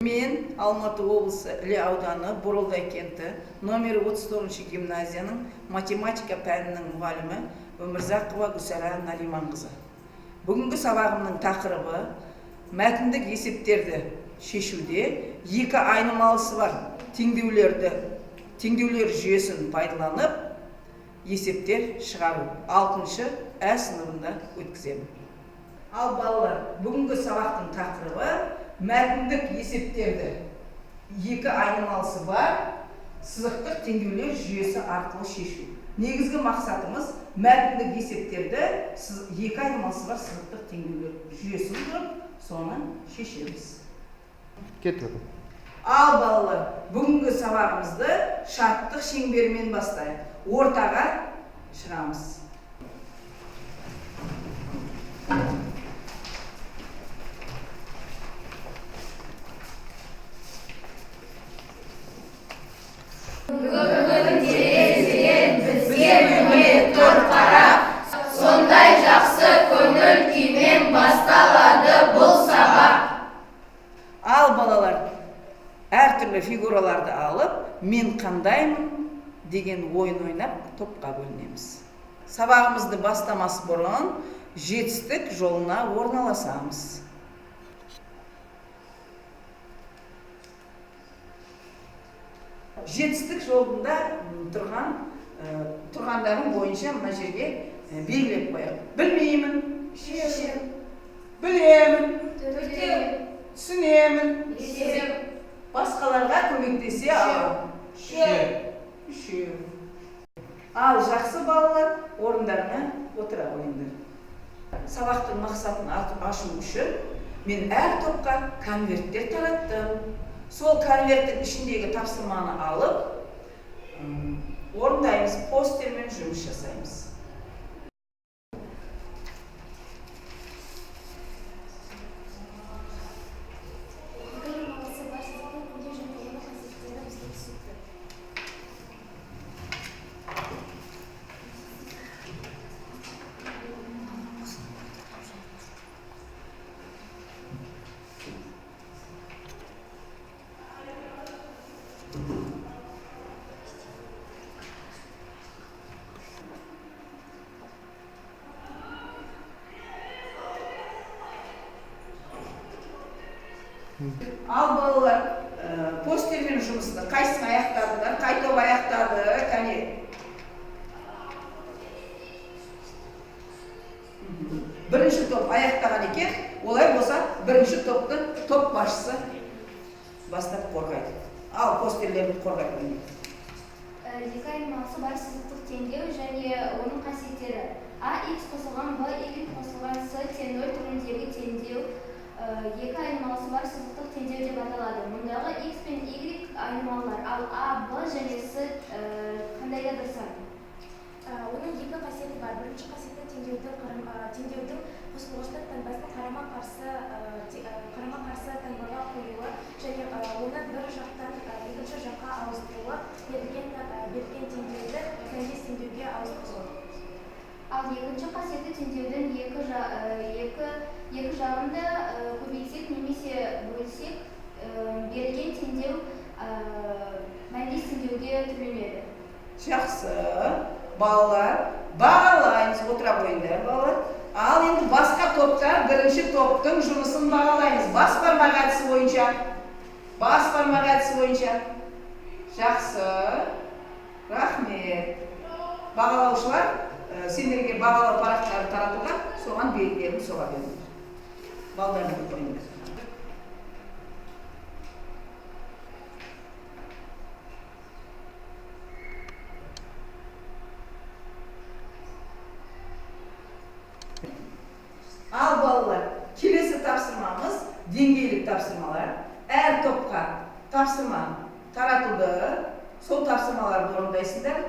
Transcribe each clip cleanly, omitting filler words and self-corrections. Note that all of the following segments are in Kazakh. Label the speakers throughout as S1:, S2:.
S1: Мен Алматы облысы Іле ауданы Боролдай кенті номері 39 гимназияның математика пәнінің мұғалімі Өмірзақова Гүлсара Нариманқызы. Бүгінгі сабағымның тақырыбы мәтіндік есептерді шешуде екі айнымалысы бар теңдеулер жүйесін пайдаланып есептер шығару. 6-шы Ә сыныбында өткіземін. Ал балалар, бүгінгі сабақтың тақырыбы мәтіндік есептерді екі айнымалысы бар сызықтық теңдеулер жүйесі арқылы шешу. Негізгі мақсатымыз мәтіндік есептерді екі айнымалысы бар сызықтық теңдеулер жүйесін құрып, соны шешеміз.
S2: Кеттік.
S1: Ал балалар, бүгінгі сабағымызды шаттық шеңберімен бастайық. Ортаға шығамыз.
S3: Бүгін терезеден бізге міне тұр қарап, сондай жақсы көңіл күймен басталады бұл сабақ.
S1: Ал балалар, әртүрлі фигураларды алып, мен қандаймын деген ойын ойнап топқа бөлінеміз. Сабағымызды бастамас бұрын жетістік жолына орналасамыз. Жетістік жолында тұрғандарың бойынша мына жерге белгілеп қояйық. Білмеймін,
S3: Үшеу.
S1: білемін,
S3: Төртеу.
S1: түсінемін,
S3: Бесеу.
S1: басқаларға көмектесе аламын.
S3: Үшеу.
S1: Үшеу. Ал жақсы балалар, орындарына отыра қойыңдар. Сабақтың мақсатын ашу үшін мен әр топқа конверттер тараттым. Сол конверттің ішіндегі тапсырманы алып, орындаймыз, постермен жұмыс жасаймыз.
S4: Екі айнымалысы бар сызықтық теңдеу және оның қасиеттері бізге түсінікті.
S1: Ал балалар, постермен жұмысты қайсысын аяқтадыңдар, қай топ аяқтады, кәне? Бірінші топ аяқтаған екен, олай болса бірінші топты топ басшысы бастап қорғайды. Ал постерлерді қорғай қойыңдар.
S4: Екі айнымалысы бар сызықтық теңдеу және оның қасиеттері. А x қосылған б y қосылған с тең 0 түріндегі теңдеу екі айнымалысы бар сызықтық теңдеу деп аталады. Мұндағы x пен y айнымалылар, ал а, б және с қандай да бір сан.
S5: Оның екі қасиеті бар. Бірінші қасиеті теңдеудің қосылғыштық таңбасын қарама-қарсы таңбаға қоюы және оны бір жақтан екінші жаққа ауыстыруы, берілген теңдеуді мәндес теңдеуге ауыстыруы.
S4: Ал екінші қасиеті теңдеудің екі жағын да көбейтсек немесе бөлсек, берілген теңдеу мәндес теңдеуге түрленеді.
S1: Жақсы, балалар, бағалаймыз, отыра қойыңдар, балалар. Ал енді басқа топтар бірінші топтың жұмысын бағалаймыз. Бас бармақ әдісі бойынша. Бас бармақ әдісі бойынша. Жақсы, рахмет. Бағалаушылар, сендерге бағалау парақтары таратылған, соған белгілерін соға беріңдер. Балдарыңды қойыңдар. Ал балалар, келесі тапсырмамыз деңгейлік тапсырмалар. Әр топқа тапсырма таратылды. Сол тапсырмаларды орындайсыңдар.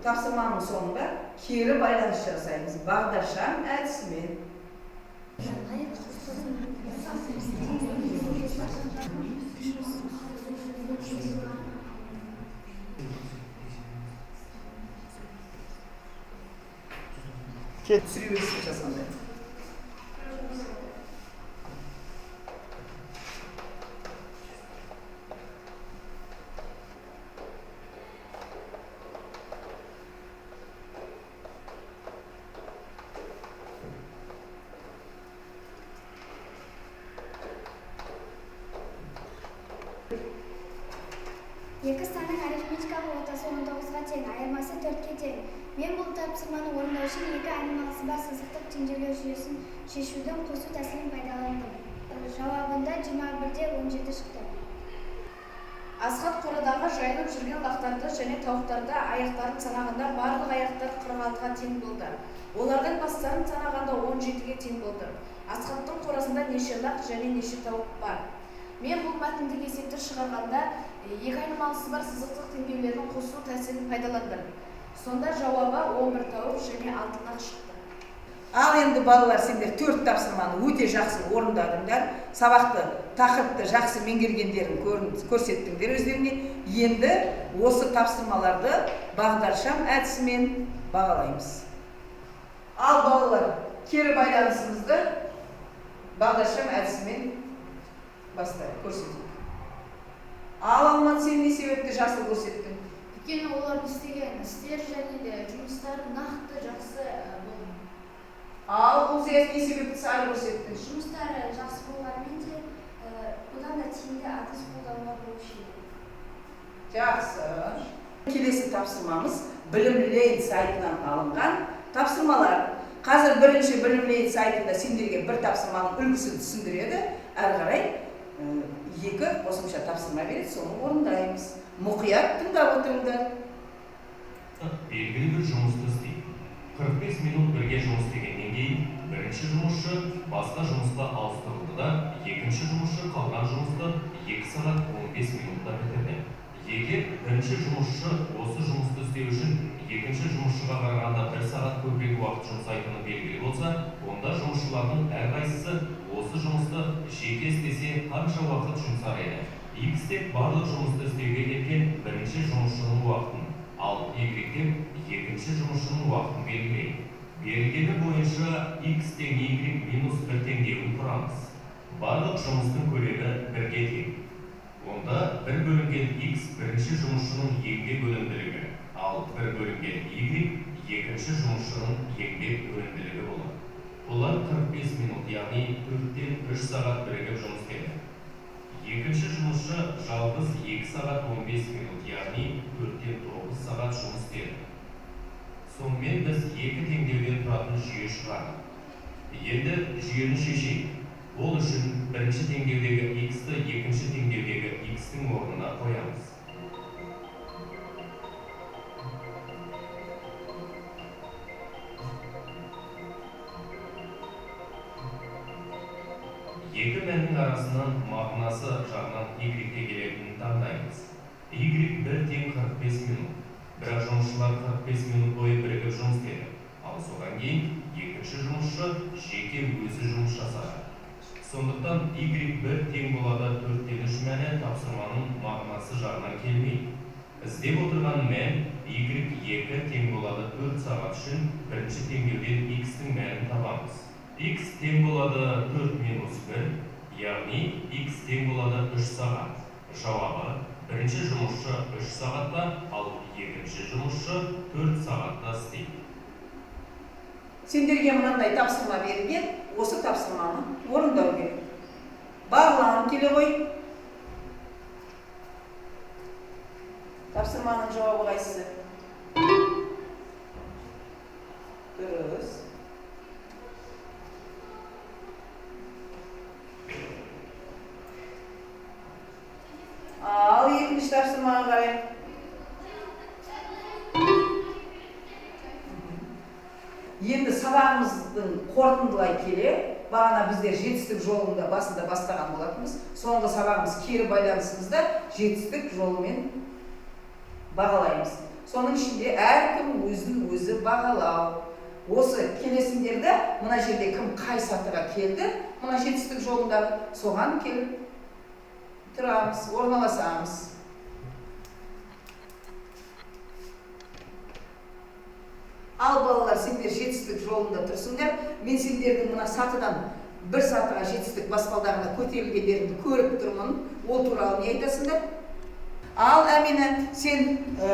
S1: Тапсырманың соңында кері байланыс жасаймыз бағдаршам әдісімен. Түсіре берсін жасаңдар.
S3: Екі санның арифметикалық ортасы 19-ға тең, айырмасы 4-ке тең. Мен бұл тапсырманы орындау үшін екі айнымалысы бар сызықтық теңдеулер жүйесін шешудің қосу тәсілін пайдаландым. Жауабында 21-де 17 шықты.
S6: Асхат қорадағы жайылып жүрген лақтарды және тауықтарды аяқтарын санағанда, барлық аяқтар 46-ға тең болды. Олардың бастарын санағанда 17-ге тең болды. Асхаттың қорасында неше лақ және неше тауық бар? Мен бұл мәтіндік есепті шығарғанда екі айнымалысы бар сызықтық теңдеулердің қосу тәсілін пайдаландым. Сонда жауабы 11 тауық және 6 лақ шықты.
S1: Ал енді, балалар, сендер төрт тапсырманы өте жақсы орындадыңдар. Сабақты, тақырыпты жақсы меңгергендерін көрсеттіңдер өздеріңе. Енді осы тапсырмаларды бағдаршам әдісімен бағалаймыз. Ал, балалар, кері байланысымызды бағдаршам әдісімен бастайық, көрсетейік. Ал, Алмат, сен не себепті жасыл көрсеттің?
S4: Өйткені олардың істеген істері және де жұмыстары нақты жақсы болды.
S1: Ал, Ұлзия, не себепті сары көрсеттің?
S3: Жұмыстары жақсы болғанымен де, бұдан да тиімді әдіс қолдануға болушы еді.
S1: Жақсы. Келесі тапсырмамыз Білімлен сайтынан алынған тапсырмалар. Қазір бірінші Білімлен сайтында сендерге бір тапсырманың үлгісін түсіндіреді. Әрі қарай екі қосымша тапсырма береді, соны орындаймыз. Мұқият тыңдап отырыңдар.
S7: Белгілі бір жұмысты істейді. 45 минут бірге жұмыс істегеннен кейін бірінші жұмысшы басқа жұмысқа ауыстырылды да, екінші жұмысшы қалған жұмысты 2 сағат 15 минутта бітірді. Егер бірінші жұмысшы осы жұмысты істеу үшін екінші жұмысшыға қарағанда бір сағат көбірек уақыт жұмсайтыны белгілі болса, онда жұмысшылардың әрқайсысы осы жұмысты жеке істесе, қанша уақыт жұмсар еді? X деп барлық жұмысты істеуге кеткен бірінші жұмысшының уақытын, ал Y деп екінші жұмысшының уақытын белгілейік. Берілгені бойынша x тең y минус 1 теңдеуін құрамыз. Барлық жұмыстың көлемі бірге тең. Онда бір бөлінген x бірінші жұмысшының еңбек өнімділігі, ал бір бөлінген y екінші жұмысшының еңбек өнімділігі болады. Олар 45 минут, яғни 4-тен 3 сағат бірігіп жұмыс істеді. Екінші жұмысшы жалғыз 2 сағат 15 минут, яғни 4-тен 9 сағат жұмыс істеді. Сонымен, біз екі теңдеуден тұратын жүйе шығардық. Енді жүйені шешейік. Ол үшін бірінші теңдеудегі x-ті екінші теңдеудегі x-тің орнына қоямыз. Екі мәннің арасынан мағынасы жағынан y-ке келетінін таңдаймыз. Y 1 тең 45 минут. Бірақ жұмысшылар 45 минут бойы бірігіп жұмыс істеді. Ал содан кейін екінші жұмысшы жеке өзі жұмыс жасады. Сондықтан y1 тең болады 4-тен 3 мәні тапсырманың мағынасы жағынан келмейді. Іздеп отырған мән y2 тең болады 4 сағат үшін бірінші теңдеуден x-тің мәнін табамыз. X тең болады 4 минус 1, яғни x тең болады 3 сағат. Жауабы: бірінші жұмысшы 3 сағатта, ал екінші жұмысшы 4 сағатта істейді.
S1: Сендерге мынандай тапсырма берілген, осы тапсырманы орындау керек. Бағлан, келе ғой. Тапсырманың жауабы қайсысы дұрыс? Ал екінші тапсырмаға қарайық. Енді сабағымыздың қорытындылай келе, бағана біздер жетістік жолында басында бастаған болатынбыз. Соңғы сабағымыз кері байланысымызда жетістік жолымен бағалаймыз. Соның ішінде әркім өзін өзі бағалау. Осы келесіңдер де, мына жерде кім қай сатыға келді, мына жетістік жолындағы, соған келіп тұрамыз, орналасамыз. Ал, балалар, сендер жетістік жолында тұрсыңдар. Мен сендердің мына сатыдан бір сатыға, жетістік баспалдағына көтерілгендеріңді көріп тұрмын. Ол туралы не айтасыңдар? Ал, Әмина, сен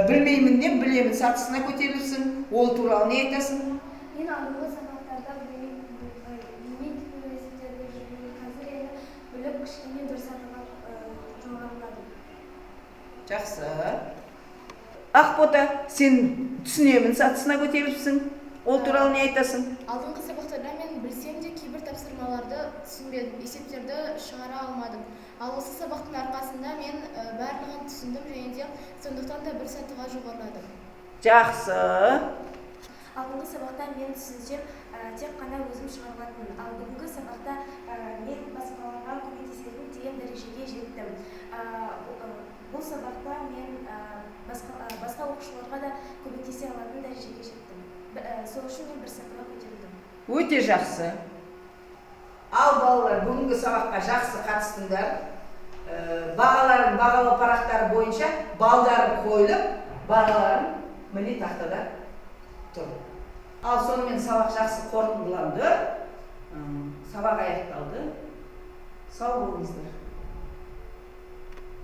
S1: білмейміннен білемін сатысына көтеріліпсің. Ол туралы не айтасың?
S3: Мен алдыңғы сабақтарда білмейтін есептерді жүргенмін. Қазір енді біліп, кішкене бір сатыға жоғарыладым.
S1: Жақсы. Ақбота, сен түсінемін сатысына көтеріліпсің. Ол туралы не айтасың?
S8: Алдыңғы сабақтарда мен білсем де, кейбір тапсырмаларды түсінбедім, есептерді шығара алмадым. Ал осы сабақтың арқасында мен барлығын түсіндім және де сондықтан да бір сатыға жоғарыладым.
S1: Жақсы.
S5: Алдыңғы сабақта мен түсінсем, тек қана өзім шығарылатынмын. Ал бүгінгі сабақта мен басқаларға көмектесетін деген дәрежеге жеттім. Бұл сабақта мен басқа оқушыларға да көмектесе алатын дәрежеге жеттім. Сол үшін мен бір сатыға көтерілдім.
S1: Өте жақсы. Ал балалар, бүгінгі сабаққа жақсы қатыстыңдар. Бағаларың бағалау парақтары бойынша балдарың қойылып, бағаларың міне тақтада тұр. Ал сонымен сабақ жақсы қорытындыланды. Сабақ аяқталды. Сау болыңыздар.